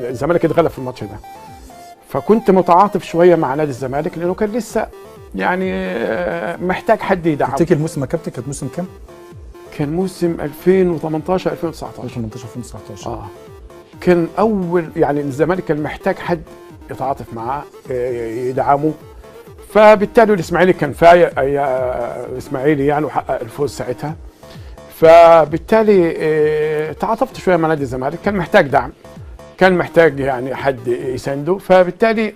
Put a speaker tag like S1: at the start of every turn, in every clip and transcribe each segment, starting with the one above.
S1: الزمالك اتغلب في الماتش ده، فكنت متعاطف شوية مع نادي الزمالك لانه كان لسه يعني محتاج حد يدعمه.
S2: تفتكر الموسم يا كابتن كانت موسم كام؟
S1: كان موسم 2018 2019.
S2: 2018 2019.
S1: كان اول يعني الزمالك كان محتاج حد يتعاطف معاه يدعمه، فبالتالي الاسماعيلي كان فايق، الاسماعيلي يعني وحقق الفوز ساعتها، فبالتالي تعاطفت شوية مع نادي الزمالك، كان محتاج دعم، كان محتاج يعني حد يسانده. فبالتالي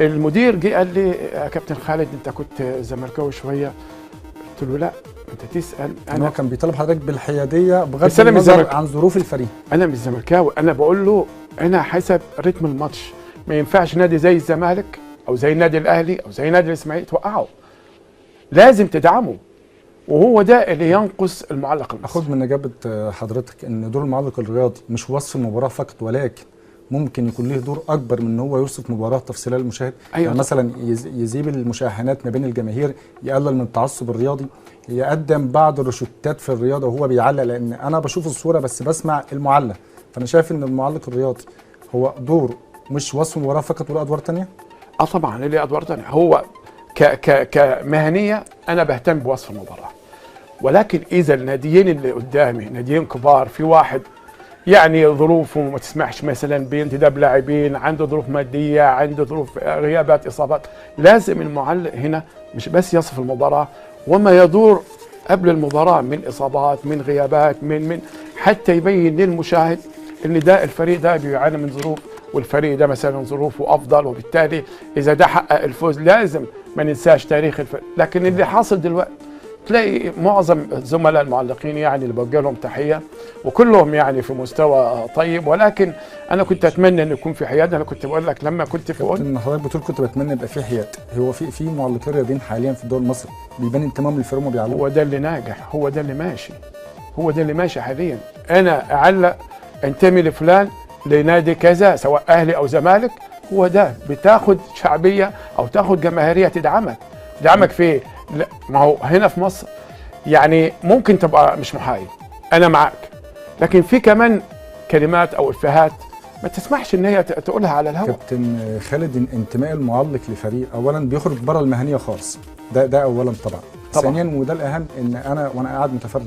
S1: المدير جه قال لي يا كابتن خالد انت كنت زملكاوي شوية. قلت له لا انت تسال.
S2: انا كان بيطالب حضرتك بالحياديه بغض النظر عن ظروف الفريق.
S1: انا مش زملكاوي، انا بقول له انا حسب رتم الماتش، ما ينفعش نادي زي الزمالك او زي النادي الاهلي او زي نادي الاسماعيلي توقعه، لازم تدعمه، وهو ده اللي ينقص المعلق المصري.
S2: اخد من اجابه حضرتك ان دور المعلق الرياضي مش وصف المباراة فقط، ولكن ممكن يكون له دور اكبر من ان هو يوصف مباراة تفصيلية للمشاهد. أيوة. يعني مثلا يزيل المشاحنات ما بين الجماهير، يقلل من التعصب الرياضي، يقدم بعض الروشتات في الرياضة وهو بيعلق، لان انا بشوف الصورة بس بسمع المعلق، فانا شايف ان المعلق الرياضي هو دوره مش وصف المباراة فقط، وله ادوار ثانية.
S1: طبعا ليه ادوار ثانية. هو ك ك كمهنيه انا بهتم بوصف المباراة، ولكن اذا الناديين اللي قدامي ناديين كبار، في واحد يعني ظروفه ما تسمحش مثلا بانتداب لاعبين، عنده ظروف مادية، عنده ظروف غيابات، اصابات، لازم المعلق هنا مش بس يصف المباراة وما يدور قبل المباراة من اصابات، من غيابات، من حتى يبين للمشاهد ان ده الفريق ده بيعاني من ظروف، والفريق ده مثلا ظروفه افضل، وبالتالي اذا ده حقق الفوز لازم ما ننساش تاريخ الفريق. لكن اللي حاصل دلوقتي تلاقي معظم الزملاء المعلقين يعني اللي بوجه لهم تحية وكلهم يعني في مستوى طيب، ولكن انا كنت اتمنى ان يكون في حياد. انا كنت بقول لك لما كنت في
S2: ان حضرتك بتقول كنت بتمنى يبقى في حياد. هو في معلقين رياضيين حاليا في الدوري المصري بيبان انتمائهم للفريق وبيعلقوا.
S1: هو ده اللي ناجح، هو ده اللي ماشي، هو ده اللي ماشي حاليا. انا اعلق انتمي لفلان لنادي كذا سواء اهلي او زمالك، هو ده بتاخد شعبية او تاخد جماهيرية تدعمك. تدعمك في ايه؟ لا ما هو هنا في مصر يعني ممكن تبقى مش محايد، انا معاك، لكن في كمان كلمات او افيهات ما تسمحش ان هي تقولها على الهواء.
S2: كابتن خالد، انتماء المعلق لفريق اولا بيخرج بره المهنية خالص، ده اولا طبعا. ثانيا وده الاهم، ان انا وانا قاعد متفرج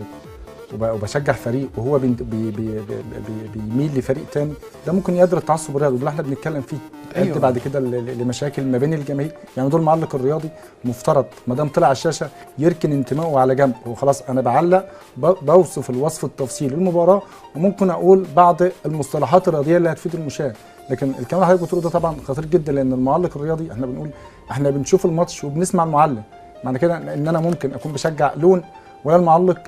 S2: وبشجع فريق وهو بي بي بي بيميل لفريق تاني، ده ممكن يقدر التعصب الرياضي اللي احنا بنتكلم فيه. أيوة. بعد كده لمشاكل ما بين الجماهير. يعني دور المعلق الرياضي مفترض ما دام طلع على الشاشة يركن انتمائه على جنب، وخلاص انا بعلق بوصف الوصف التفصيلي للمباراة، وممكن اقول بعض المصطلحات الرياضية اللي هتفيد المشاهد. لكن الكلام اللي حضرتك بتقوله ده طبعا خطير جدا، لان المعلق الرياضي احنا بنقول احنا بنشوف الماتش وبنسمع المعلق، معنى كده ان انا ممكن اكون بشجع لون ولا المعلق